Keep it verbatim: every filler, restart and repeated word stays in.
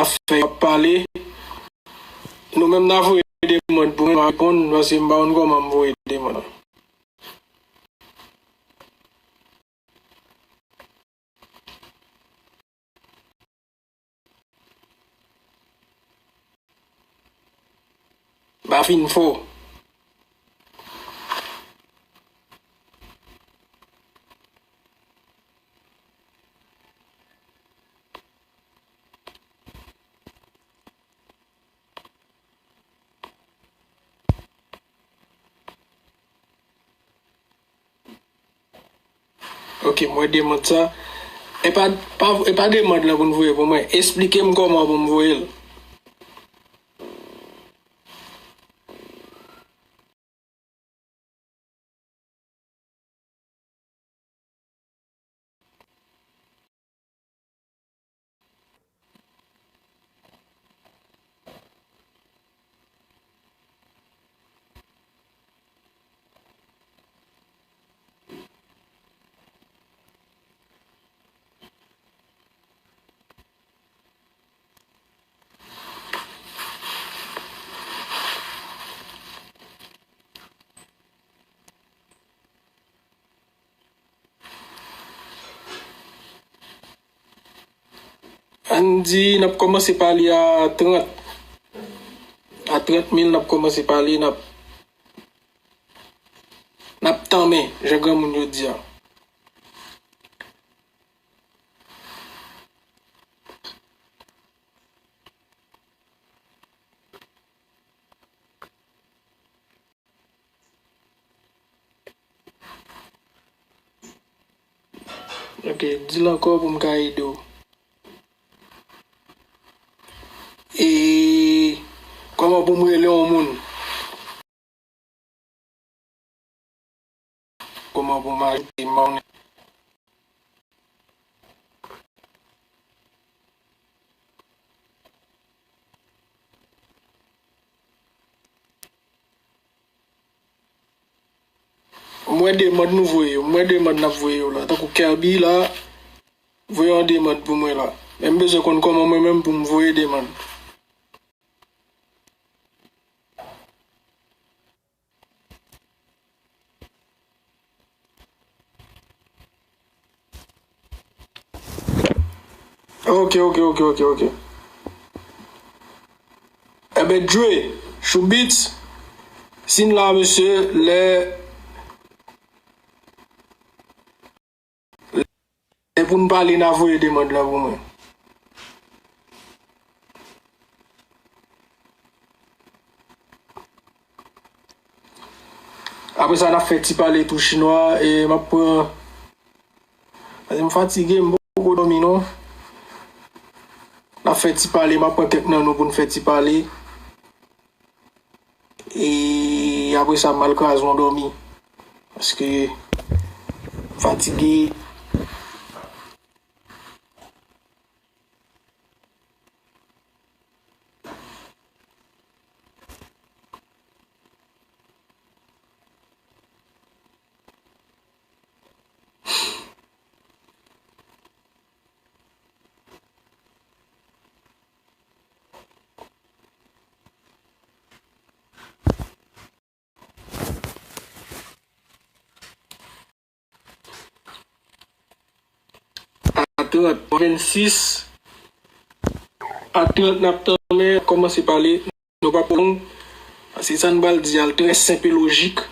ap fè, y ap pale. Nou menm n a voye demann pou mwen, m a reponn, paske m pa konn kòman m voye demann. Ba fin fò. Ok, m wè demann sa. E pa, pa, e pa demann lan pou n voye pou mwen. Esplike m kòman pou m voye l. Ann di n ap kòmanse pale a trant. A trant mil n ap kòmanse pale, n ap, n ap tanmen, jan granmoun yo di a. Ok, di l ankò pou m ka ede w. E kòman pou m rele yon moun? Kòman pou m ajoute moun? M wè demann nou voye yo. M wè demann n ap voye yo la. Tankou Kerby la, voye yon demann pou mwen la. Men m bezwen konn kòman mwen menm pou m voye demann. Ok, ok, ok, ok, ok. Enben, Dre, Shoubits, si n la, mesye, lè, lè pou n pale, n a voye demann lan pou mwen. Apre sa, n ap fè ti pale tou chinwa, e m ap pran, paske m fatige, m poko dòmi non. N ap fè ti pale, m ap pran kèk nan nou pou n fè ti pale. E apre sa, m al kraze yon dòmi. Paske m fatige. A trant, vennsis, a trant n ap tanmen, kòmanse pale, nou pa pou long, paske sa n pral di a, l trè senp e lojik.